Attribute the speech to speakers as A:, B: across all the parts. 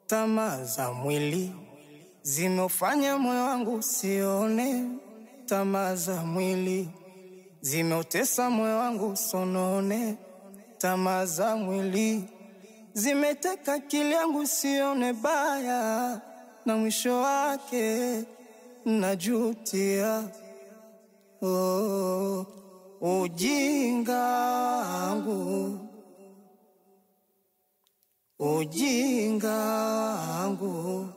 A: Tamaa za mwili zimeufanya moyo wangu usione, tamaa za mwili zimeutesa moyo wangu usonone, tamaa za mwili zimeteka akili yangu sione baya, na mwisho wake najutia. Oh, ujinga wangu, ujinga wangu,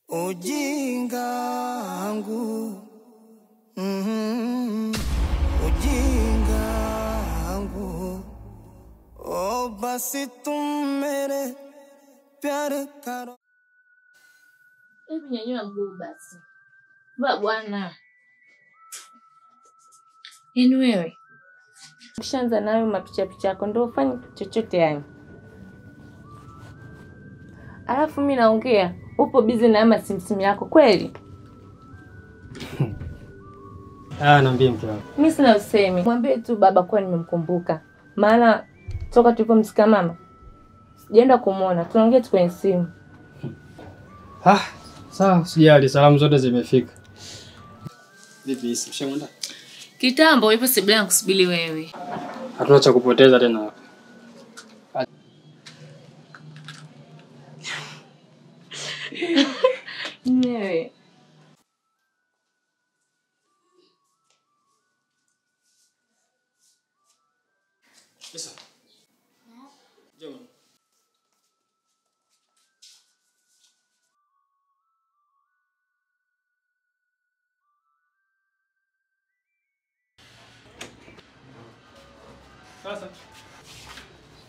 A: ujinga wangu, ujinga wangu. Oh, basi tum mere pyar karo.
B: Hebu nyanyua mguu basi. Ba bwana. Yaani wewe ukishaanza nayo mapicha picha yako ndio ufanye chochote yani. Alafu mimi naongea, upo busy na ama simsimu yako kweli?
C: Ah, niambie mke wangu.
B: Mimi sina usemi. Mwambie tu baba kwa nimemkumbuka. Maana toka tulipomsika mama sijaenda kumuona. Tunaongea tu kwenye simu.
C: Ah, sawa, sijali, salamu zote zimefika. Vipi hisi, ushaenda?
B: Kitambo ipo sebuleni kusubiri wewe.
C: Hatuna cha kupoteza tena hapa.
B: Newe.
C: Isa. Njoo. Sasa.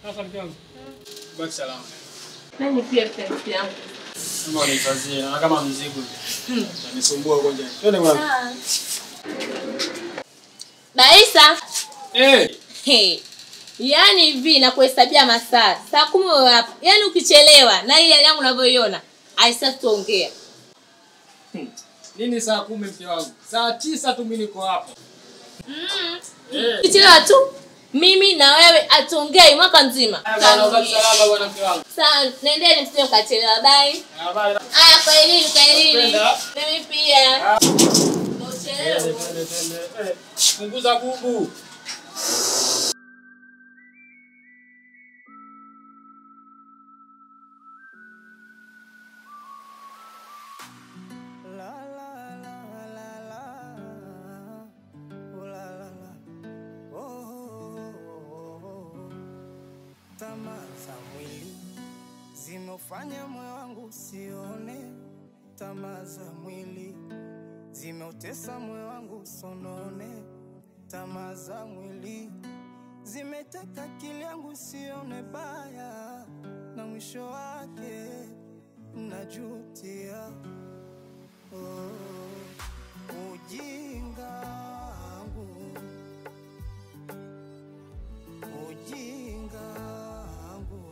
C: Sasa mke wangu. Baki salama.
B: Nani pia mpenzi yangu.
C: Mbona unifazia na kama mzigo. Unanisumbua huko nje. Twende bwana.
B: Baisa.
C: Eh.
B: Hey. Yaani hivi nakuhesabia masaa. Saa 10 wewe hapa. Yaani ukichelewa na ile yangu unavyoiona, aisa tuongea.
C: Nini saa 10 mke wangu? Saa 9 tu mimi niko hapo.
B: Ukichelewa tu mimi na wewe atuongei mwaka mzima.
C: Salama bwana mke wangu.
B: Sawa, nendeni msije mkachelewa. Bye.
C: Bye.
B: Aya, kwa elini, kwa elini. Mimi pia. Uchelewe.
C: Punguza gubu.
A: Tamaa za mwili zimeufanya moyo wangu usione, tamaa za mwili zimeutesa moyo wangu usonone, tamaa za mwili zimeteka akili yangu sione baya, na mwisho wake najutia. Oh, ujinga wangu, ujinga wangu,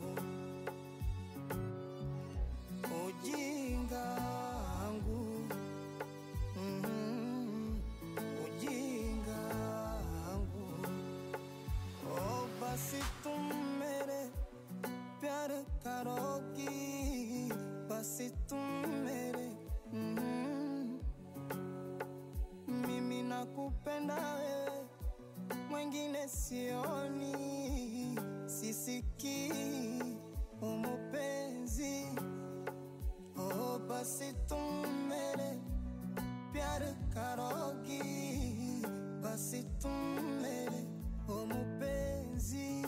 A: ujinga wangu, ujinga wangu. Oh, basi tum mere pyar karogi, basi tum mere, mimi nakupenda wewe, mwingine sioni, sisikii umupenzi. Oh, basi tum mere pyar karogi, basi tum mere umupenzi,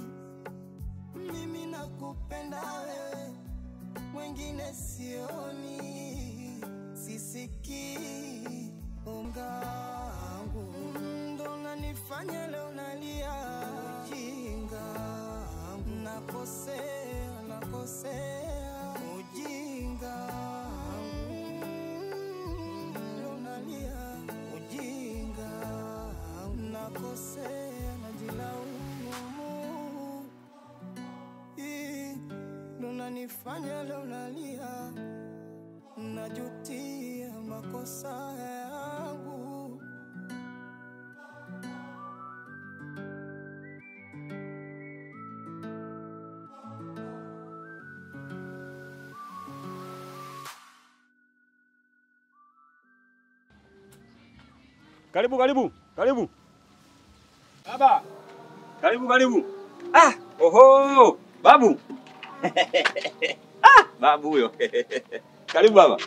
A: mimi nakupenda wewe, mwingine sioni, sisikii ungangu. Ndo unanifanya leo nalia, ujinga nakosea, nakosea, ujinga leo nalia, ujinga nakosea, najilaumu. Ndo unanifanya leo nalia, najutia makosa yangu.
D: Karibu karibu. Karibu.
C: Baba.
D: Karibu karibu. Ah, oho, babu. Ah, babu huyo. Karibu baba.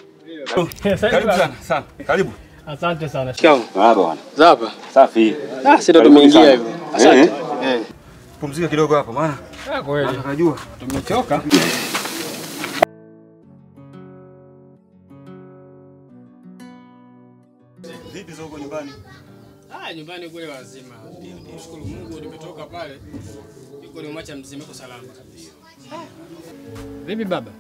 D: Karibu sana sana. Karibu.
C: Asante sana. Shikamoo.
D: Baba bwana.
C: Zapa.
D: Safi.
C: Ah, sisi ndo tumeingia hivyo. Asante.
D: Eh. Pumzika kidogo hapa maana.
C: Ah, kweli.
D: Nakajua.
C: Tumechoka.
D: Vipi huko nyumbani?
C: Ah, nyumbani kule wazima. Nashukuru Mungu nimetoka pale. Yuko ni umacha mzima, yuko salama kabisa. Vipi baba?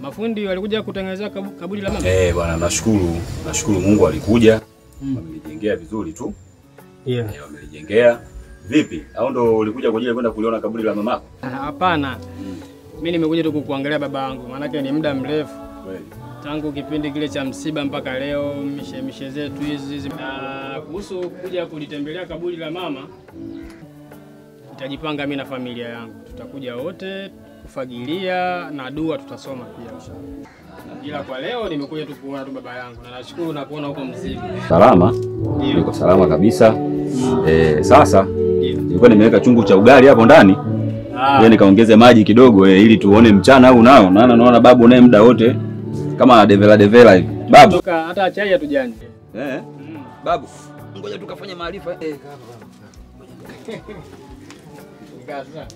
C: Mafundi walikuja kutengeneza kaburi la mama?
D: Eh, bwana nashukuru. Nashukuru Mungu alikuja. Wamelijengea vizuri tu.
C: Yeah.
D: Wamelijengea. Vipi? Au ndo ulikuja kwa ajili ya kwenda kuliona kaburi la mamako?
C: Hapana. Mimi nimekuja tu kukuangalia baba yangu, maana yake ni muda mrefu.
D: Kweli.
C: Tangu kipindi kile cha msiba mpaka leo mishe zetu hizi. Na kuhusu kuja kulitembelea kaburi la mama, nitajipanga mimi na familia yangu. Tutakuja wote kufagilia na dua tutasoma pia inshallah. Ila kwa leo nimekuja tu kuona tu baba yangu na nashukuru na kuona huko mzima.
D: Salama? Niko salama kabisa. Sasa nilikuwa nimeweka chungu cha ugali hapo ndani. Yeye nikaongeze maji kidogo ili tuone mchana au nao. Maana naona babu naye muda wote kama devela devela hivi. Babu.
C: Toka hata chai hatujani.
D: Babu, ngoja tukafanye maarifa.
C: Gaza.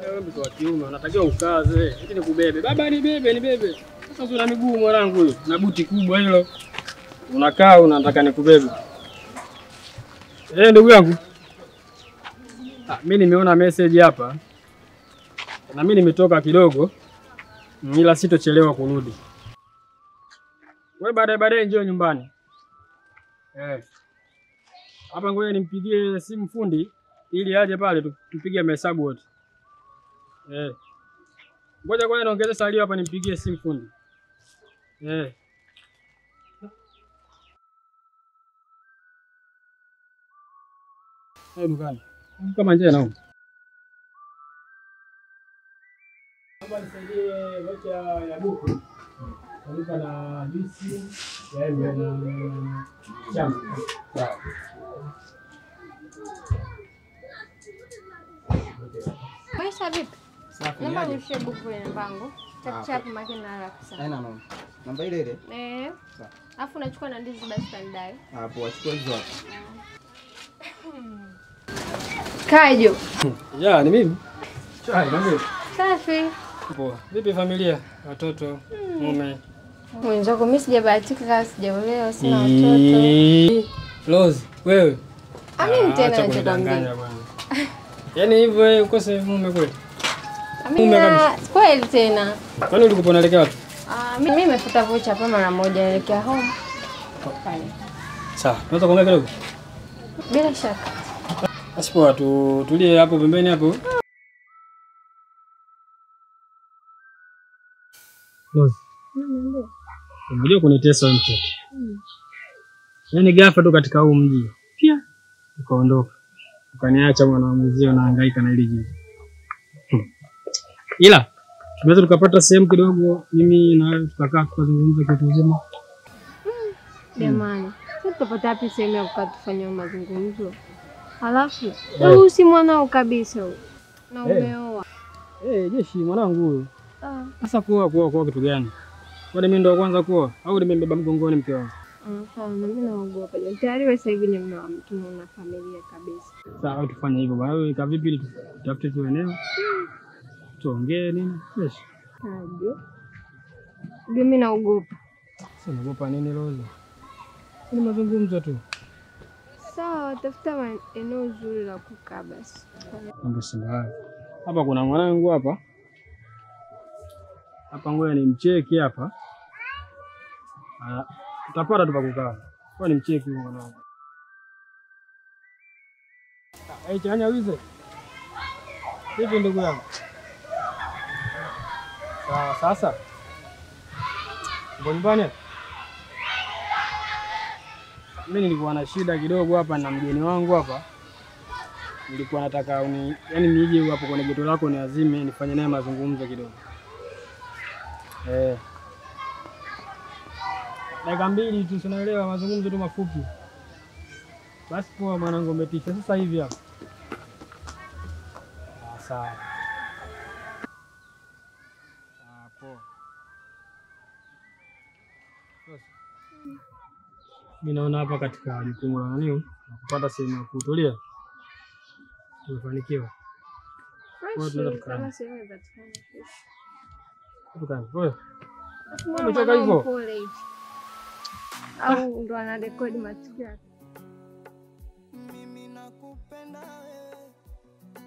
C: Wewe mtu wa kiume unatakiwa ukaze, eti nikubebe. Baba nibebe, nibebe. Sasa una miguu mwanangu huyo, na buti kubwa hilo. Unakaa unataka nikubebe. Ndugu yangu. Ah, mimi nimeona message hapa. Na mimi nimetoka kidogo. Ila sitochelewa kurudi. Wewe baadaye njoo nyumbani. Hapa ngoja nimpigie simu fundi ili aje pale tupige mahesabu wote. Ngoja kwanza niongeze salio hapa nimpigie simu fundi. Dukani. Kama njia naomba. Hapa nisaidie vocha ya buku. Nalipa na juisi ya embe na chama. Sawa.
E: Maisha vipi?
F: Safi.
E: Namba nishie buku kwenye namba Chap chap makina haraka sana.
F: Haina noma. Namba ile ile?
E: Eh.
F: Sawa.
E: Alafu unachukua na ndizi basi tanidai.
F: Hapo wachukua hizo hapo.
E: Kajo.
C: Ya, ni mimi. Chai, niambie.
E: Safi.
C: Poa. Vipi familia? Watoto, mume?
E: Mwenzako mimi sijabahatika kama sijaolewa, sina watoto.
C: Rose, wewe.
E: Amini tena nachokwambia.
C: Yaani hivyo wewe ukose mume kweli?
E: Amina, kweli tena.
C: Kwani ulikuwa unaelekea wapi?
E: Ah, Mimi nimefuta vocha hapa mara moja naelekea home.
C: Sawa, tunaweza kuongea kidogo?
E: Bila shaka.
C: Basi poa, tulie hapo pembeni hapo. Rose. Unajua kunitesa wewe mtoto. Yaani ghafla tu katika huu mji. Pia ukaondoka. Ukaniacha mwana wa mzee nahangaika na hili jiji. Ila tunaweza tukapata sehemu kidogo mimi na wewe tukakaa tukazungumza kitu uzima.
E: Jamani, sasa tutapata wapi sehemu ya kukaa tufanye mazungumzo? Alafu wewe si mwanao kabisa huyo. Na umeoa.
C: Jeshi mwanangu huyo. Sasa kuoa kitu gani? Kwani mimi ndo wa kwanza kuoa au nimembeba mgongoni mke wangu?
E: Hapana, mimi naogopa. Tayari wewe sasa hivi ni mume wa mtu na una familia kabisa.
C: Sawa, tufanye hivyo bwana. Wewe kavipi ili tutafute tu eneo? Tuongee nini? Jeshi.
E: Ndio. Mimi naogopa.
C: Sasa naogopa nini Rose? Ni mazungumzo tu.
E: Sawa, tafuta eneo zuri la kukaa basi.
C: Mambo si mbaya. Hapa kuna mwanangu hapa. Hapa ngoja nimcheki hapa. Tutapata tu pa kukaa. Kwa nimcheki huyo mwanangu. Chanya wize. Vipi ndugu yangu? Sawa, sasa. Uko nyumbani? Mimi nilikuwa na shida kidogo hapa na mgeni wangu hapa. Nilikuwa nataka yaani nije hapo kwenye geto lako niazime nifanye naye mazungumzo kidogo. Dakika mbili tu, tunaelewa, mazungumzo tu mafupi. Basi poa mwanangu, umetisha sasa hivi hapa. Sawa. Poa. Mimi naona hapa katika jukumu la nani na kupata sehemu ya kutulia. Tumefanikiwa. Kwa hiyo tunaweza tukaa. Wewe. Umetoka hivyo?
E: Au ndo anarekodi matukio yake.
A: Mimi nakupenda wewe,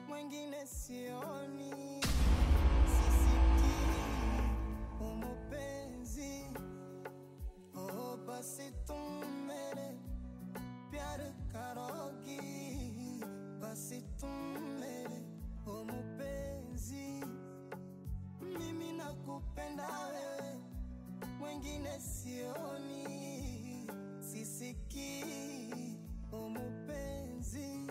A: mwingine sioni. Sisikii umupenzi. Oh, basi tum mere pyar karogi. Basi tum mere umupenzi. Mimi nakupenda wewe, mwingine sioni. Sisikii umupenzi.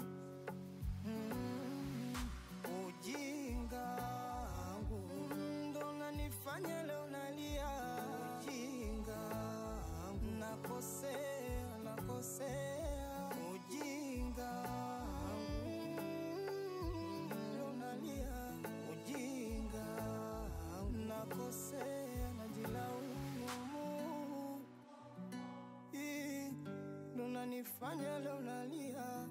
A: Ujinga wangu ndo unanifanya leo nalia. Ujinga wangu nakosea, nakosea. Ujinga wangu ndo nalia. Ujinga wangu nakosea, najilaumu. Unanifanya leo nalia,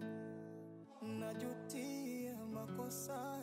A: najutia makosa.